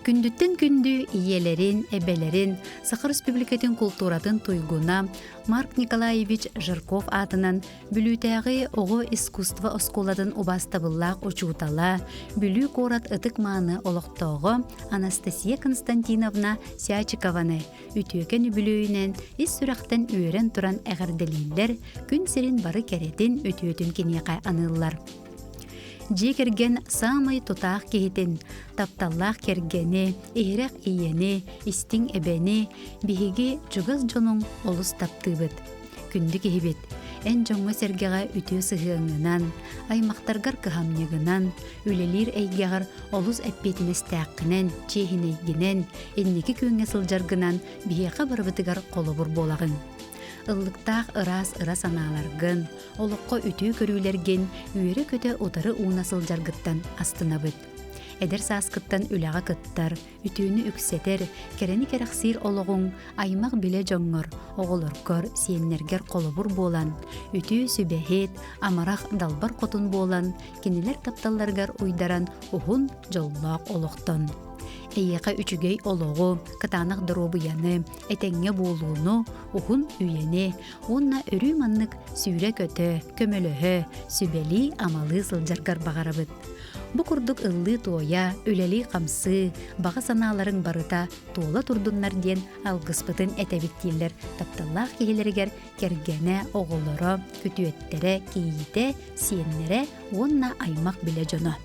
Күндүттэн күндү ийэлэрин, эбэлэрин, Саха Республикатын култууратын туйгуна Марк Николаевич Жирков аатынан Бүлүүтээҕи оҕо искусство оскуолатын убаастабыллаах учуутала, Бүлүү куорат ытык-мааны олохтооҕо Анастасия Константиновна Сячикованы үтүөкэн үбүлүөйүнэн ис сүрэхтэн үөрэн туран эҕэрдэлииллэр, күн сирин бары кэрэтин, үтүөтүн киниэхэ аныыллар. Дьиэ кэргэн саамай тутаах киһитин, тапталлаах кэргэни, иһирэх ийэни, истиҥ эбэни биһиги чугас дьонуҥ олус таптыыбыт. Күндү киһибит, эн дьоҥҥо-сэргэҕэ үтүө сыһыаҥҥынан, аймахтаргар кыһамньыгынан, үлэлиир эйгэҕэр олус эппиэтинэстээххинэн, чиэһинэйгинэн, инники күөҥҥэ сылдьаргынан биһиэхэ барыбытыгар холобур буолаҕыҥ. Ыллыктаах ыраас ыра санааларгын, олоххо үтүө көрүүлэргин үөрэ-көтө утары ууна сылдьаргыттан астынабыт. Эдэр сааскыттан үлэҕэ кыттар, үтүөнү үксэтэр, кэрэни кэрэхсиир олоҕуҥ аймах-билэ дьоҥҥор, оҕолоргор, сиэннэргэр холобур буолан, үтүө сүбэһит, амарах далбар хотун буолан, кинилэр тапталларыгар уйдаран уһун, дьоллоох олохтон. Эйиэхэ үчүгэй олоҕу, кытаанах доруобуйаны, этэҥҥэ буолууну, уһун үйэни уонна өрүү маннык сүүрэ-көтө, көмөлөһө, сүбэлии-амалыы сылдьаргар баҕарабыт. Бу курдук ыллыы-туойа, үлэлии-хамсыы, баҕа санааларыҥ барыта туола турдуннар диэн алгыспытын этэбит дииллэр тапталлаах киһилэригэр кэргэнэ, оҕолоро, күтүөттэрэ, кийиитэ, сиэннэрэ уонна аймах-билэ дьоно.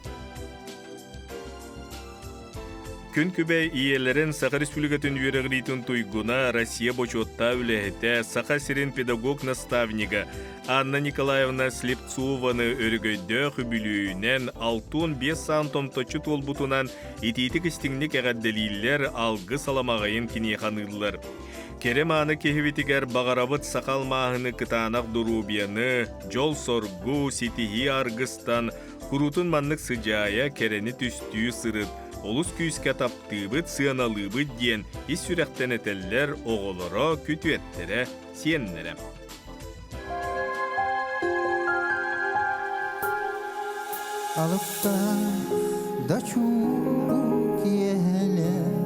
Күн күбэй ийэлэрин Саха Республикатын үөрэҕириитин туйгуна, Россия бочуоттаах үлэһитэ, Саха сирин педагог-наставнига Анна Николаевна Слепцованы өрөгөйдөөх үбүлүөйүнэн 65 саан томточчу туолбутунан итиитик-истиҥник эҕэрдэлииллэр, алгыс аламаҕайын киниэхэ аныыллар. Кэрэ-мааны киһибитигэр баҕарабыт саха алмааһыны кытаанах доруобуйаны, дьол-соргу, ситиһии аргыстан, Куруутун маннык сыдьаайа кэрэни түстүү сырыт, олус күүскэ таптыыбыт, сыаналыыбыт диэн ис сүрэхтэн этэллэр оҕолоро, күтүөттэрэ, сиэннэрэ. Алыптаах да чуумпу киэһэлэр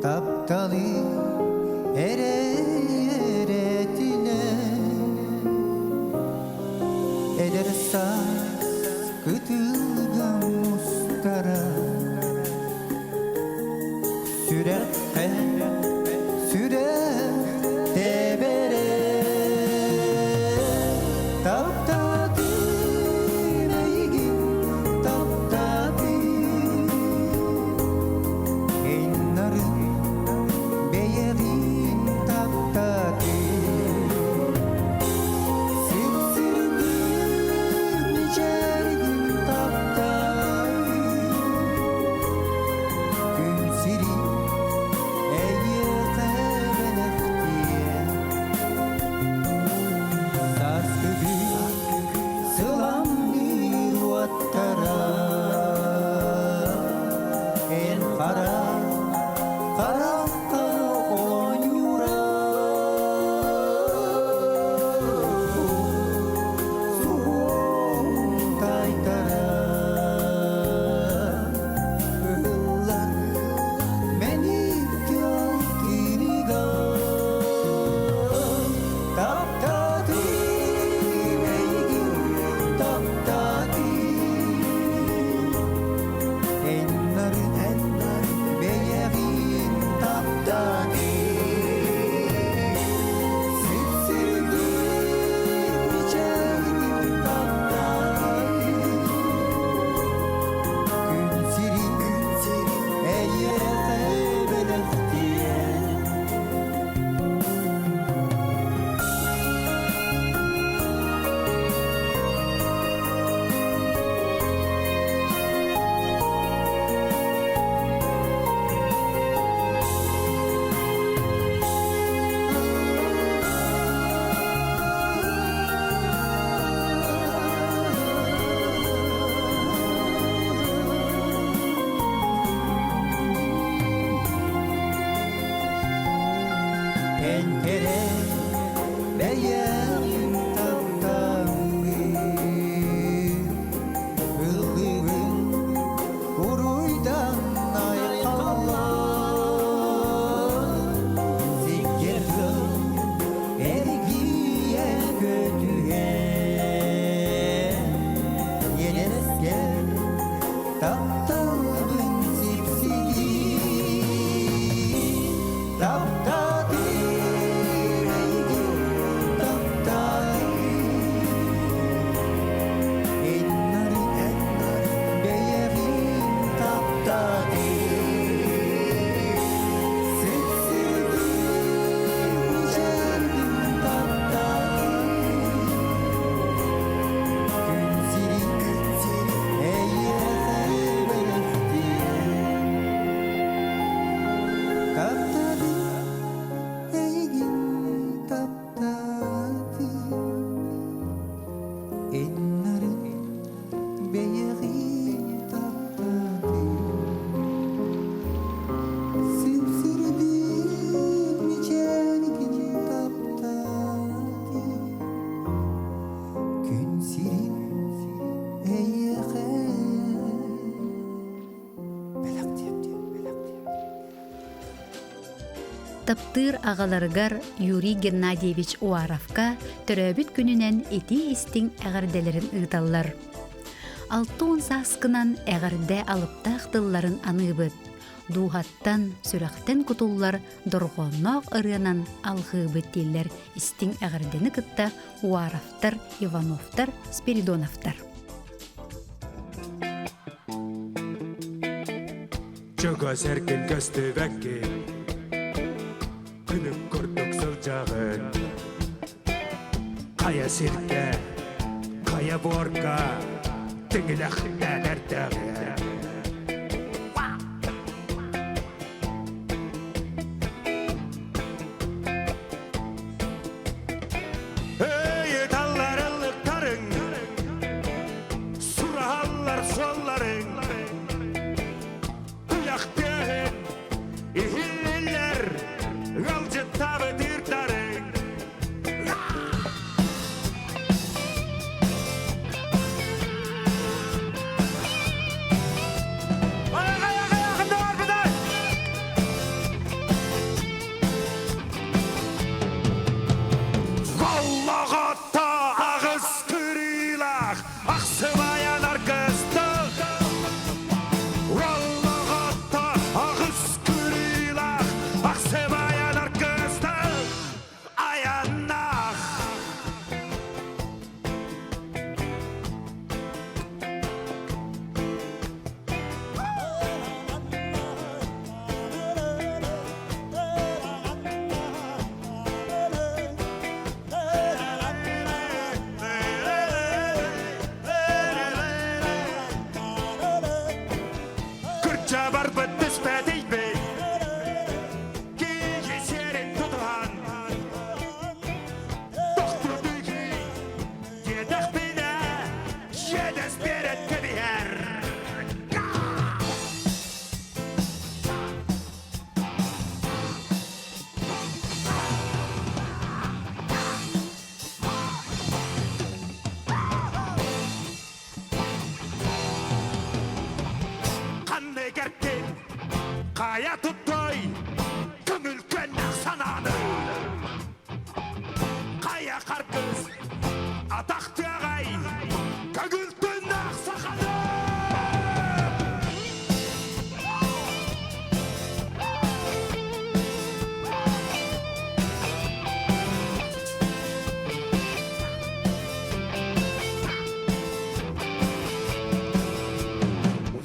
тапталы эрэ эрэтинэн Эдэр саас кытылга мустара Сүрэххэ сүрэх тэбэрэ Таптаатым эйигин таптаатым. Тапталбын сипсигин Таптатыр эйигин таптатыр Эннарын бэйэбин таптатыр Сипсигин мичээргин таптатыр Күн сирин эйиэхэ бэлэхтиир Таптадым эйигин таптадым Эннарын бэйэҕин таптадым Сипсирдик мичээргин таптадым Күн сирин эйиэхэ Таптыыр аҕаларыгар Юрий Геннадьевич Уаровка төрөөбүт күнүнэн итии-истиҥ эҕэрдэлэрин ыыталлар. 60 сааскынан эҕэрдэ алыптаах тылларын аныыбыт. Дууһаттан, сүрэхтэн кутуллар дорҕоонноох ырыанан алҕыыбыт дииллэр истиҥ эҕэрдэни кытта Уаровтар, Ивановтар, Спиридоновтар. Чугас эргин көстүбэккин Күнүк курдук сылдьаҕын Хайа сиргэ, хайа буорга Тиҥилэхтээн эрдэҕин Ыйыталлар ыллыктарыҥ, сураһаллар суолларыҥ, Туйах тыаһын иһиллиллэр, ыалдьыттаабыт ыырдарыҥ. Боллоҕотто аҕыс кырыылаах ахсыбайан аргыстык Боллоҕотто аҕыс кырыылаах ахсыбайан аргыстык айаннаах Кырдьа барбыт түспэтийбит Киһи сиэрин тутуһан Тохтутуйги диэтэхпинэ Иэдэс биэрэн кэбиһэр Ханнык эркин хайа туттой көҥүл көннөх санааны хайа харгыс атах тыаҕай көҥүл тыыннаах саханы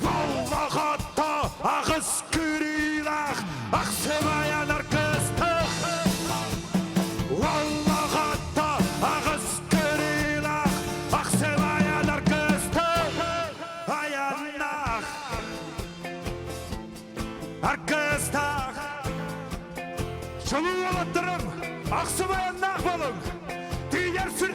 Воллоҕотто аҕыс кырыылаах ахсыбайан аргыстых Воллоҕотто аҕыс кырыылаах ахсыбайан аргыстых айаннаах Аргыстаах Чулуу уолаттарым, ахсым айаннаах болуҥ! Тиийэр сүрэх